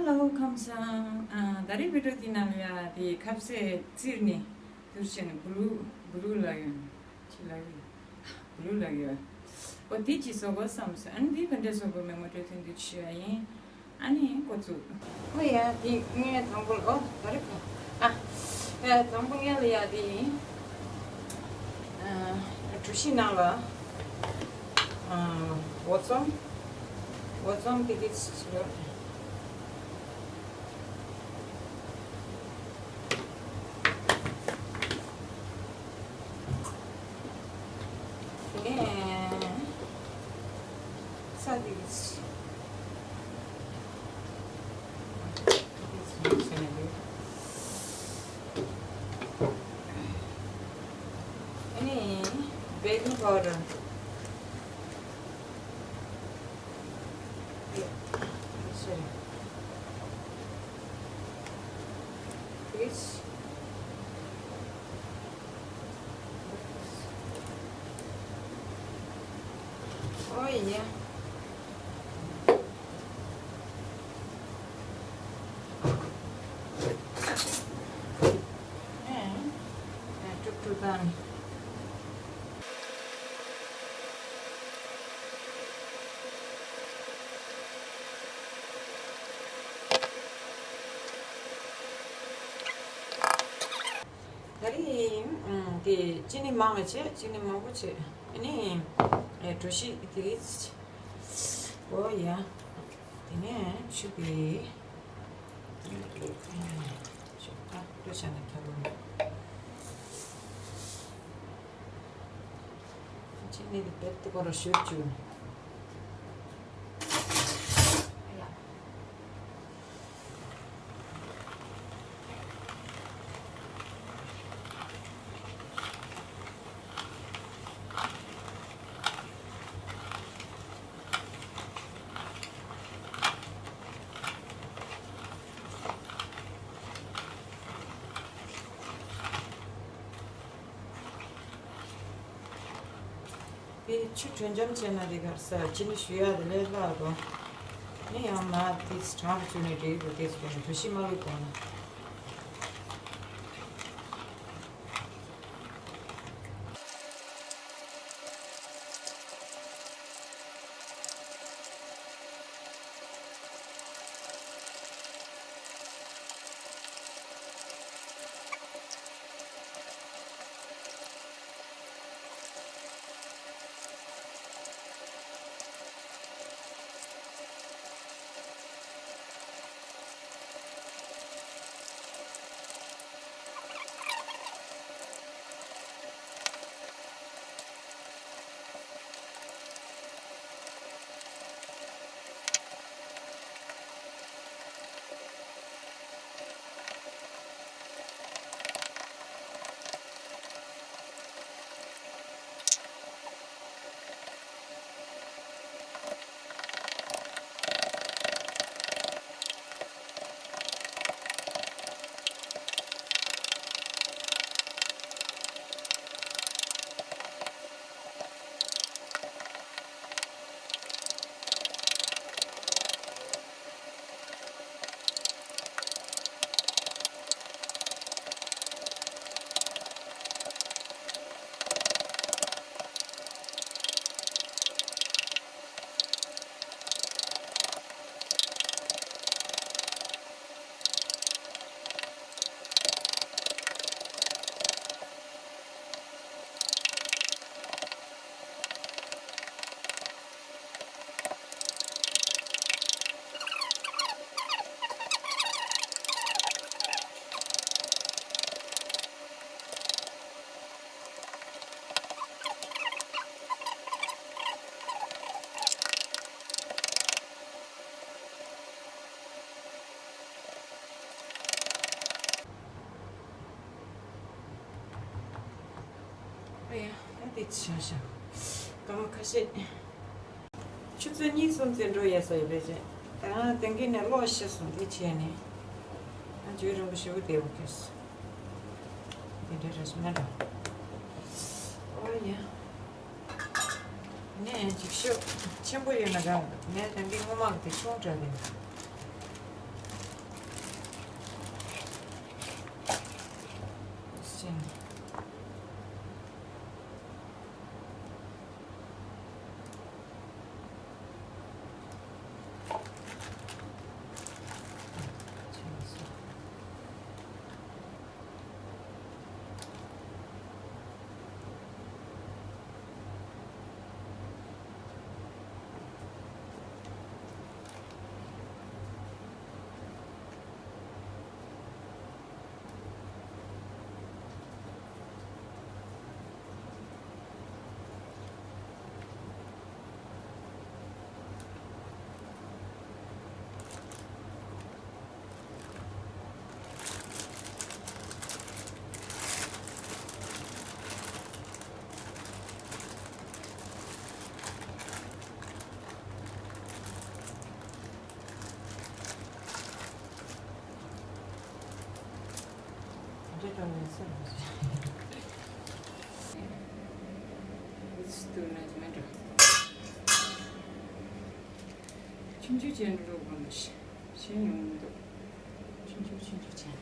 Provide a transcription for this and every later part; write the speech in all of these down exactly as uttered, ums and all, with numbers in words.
ཧེ་ལོ་ཁམས་བཟང་། ཨ། ད་རེས་བི་ཌིའོ་འདི་ནང་ལ་ཡ་དེ་ཁ་ཟས་བཙིར་ནས་བསྡུར་བྱས་ནས་བུ་ལུ་བུ་ལུ་ལ་ཡོད། ཅི་ལ་ཡོད། བུ་ལུ་ལ་ཡོད། ཨོ་དེ་ཅི་བཟོ་དགོས་བསམ་སོང་། ཨ་ནི་དེ་ག་འདྲས་བཟོ་དགོས་མེད་ངོ་སྤྲོད་ཐུང་ཐུང་ཞུ་ཡ་ཡིན། ཨ་ནི་འགོ་བཙུགས། ཨོ་ཡ་དེ་ངས་དང་པོ་ལ་ཨོ་ད་རེས་ག་ཨ་ཡ་དང་པོ་ངས་ལ་ཡ་དེ་ཡིན། ཨ་གྲུ་བཞི་ནང་ལ་ཨ་འོ་ཚོམ། འོ་ཚོམ་དེ་གི་ཡོད། དེ་ནས་ས་དེ་གི་ཨ་ནི་བེ་ཀིང་པའུ་ཌར། ཨོ་ཡ། ཨ་ཨ་དཀྲུག་དཀྲུག་བཏང་། ད་རེས་ཨམ་དེ་ཅི་ནི་མང་བ་བྱས། ཅི་ནི་མང་པོ་བྱས། ཨ་ནི་ཨེ་གྲོ་ཞིབ་དེ་གི་ཨོ་ཡ། དེ་ནས་ཆུ་དེ་ཆུ་ཨ་ལོ་ཤ་ན་ཁ་ལོ། ཅི་ནི་དེ་བེད་དེ་གོ་ར་ཞུ་ཅུ། དེ་ཆུ་དྲོད་འཇམ་བྱས་ན་དེ་གར་ས་ཅི་ནི་ཞུ་ཡ་དེ་ལས་སླ་དོ། ནི་ཡང་ན་དེ་གྲང་རུ་བཅུག་ནས་འགྲིག་གི་འདུག་དེ་ཚོ་གྲོ་ཞིབ་མ་བླུགས་གོང་ན། ཨ་ཡ། ད་དེ་ཆ་ཤ་སྐར་མ་ཁ་ཤས། ཆུ་ཚོད་གཉིས་གསུམ་ཙམ་འགྲོ་ཡས་ས་ཡོད་པས་ཅན། ད་དེང་གི་ནས་གློག་ཤི་སོང་། དེ་བྱས་ནས་ང་འཇུ་རིང་པོ་ཞེ་པོ་བསྡད་པ་ཁེལ་སོང་། དེ་འདྲའི་ར་ཤི་མེད་འགྲོ། ཨོ་ཡ། ནས་འཇིགས་ཤོག་ཆེན་པོ་ཡོད་ན་ག་ནས་དེང་གི་སྔོན་མ་གི་དེ་ཆུང་དྲགས་རེད། ཅེས་དང་ནས་སེམས་མ་ཤེས། ཨིས་ཏུ་ན་ཅི་མེད་འགྲོ། ཆུང་ཆུང་ཅན་འགྲོ་དགོས་མ་ཤེས། ཤེས་མྱོང་མི་འདུག་ཆུང་ཆུང་ཆུང་ཆུང་ཅན།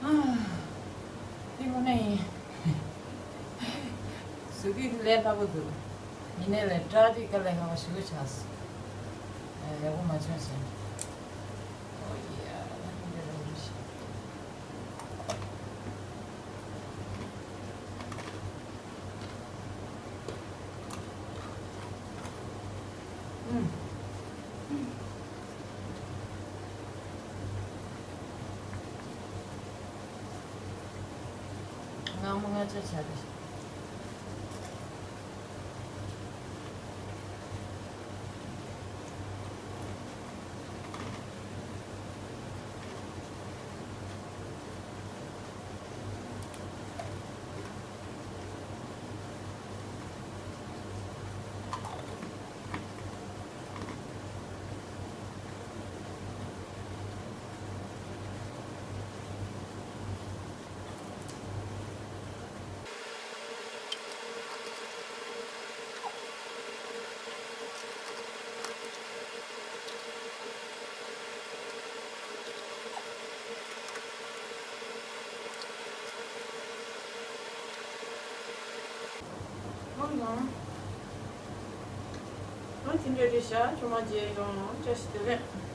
ཨ། དེ་དངོས་གནས་ཡིན། གཟུགས་ཀྱི་ལས་སླ་པོ་འདུག་ཡིན་ནའི་ལས་སྐྲག་དུས་དཀའ་ལས་ཁག་པོ་ཞེ་པོ་ཆགས་སོང་། ཨ། ཡག་པོ་མ་བྱུང་ཟེར། ཨོ་ཡ། ད་འདི་རང་རེད་ཤག་ཨུམ། ངང་མོ་ལྔ་ཆ་ཆ་རེད། ཨང་། ཨང་། དེ་འདྲ་རེད་ཤག་ཆུང་མ་མཇལ་ཡོང་བཀྲ་ཤིས་བདེ་ལེགས།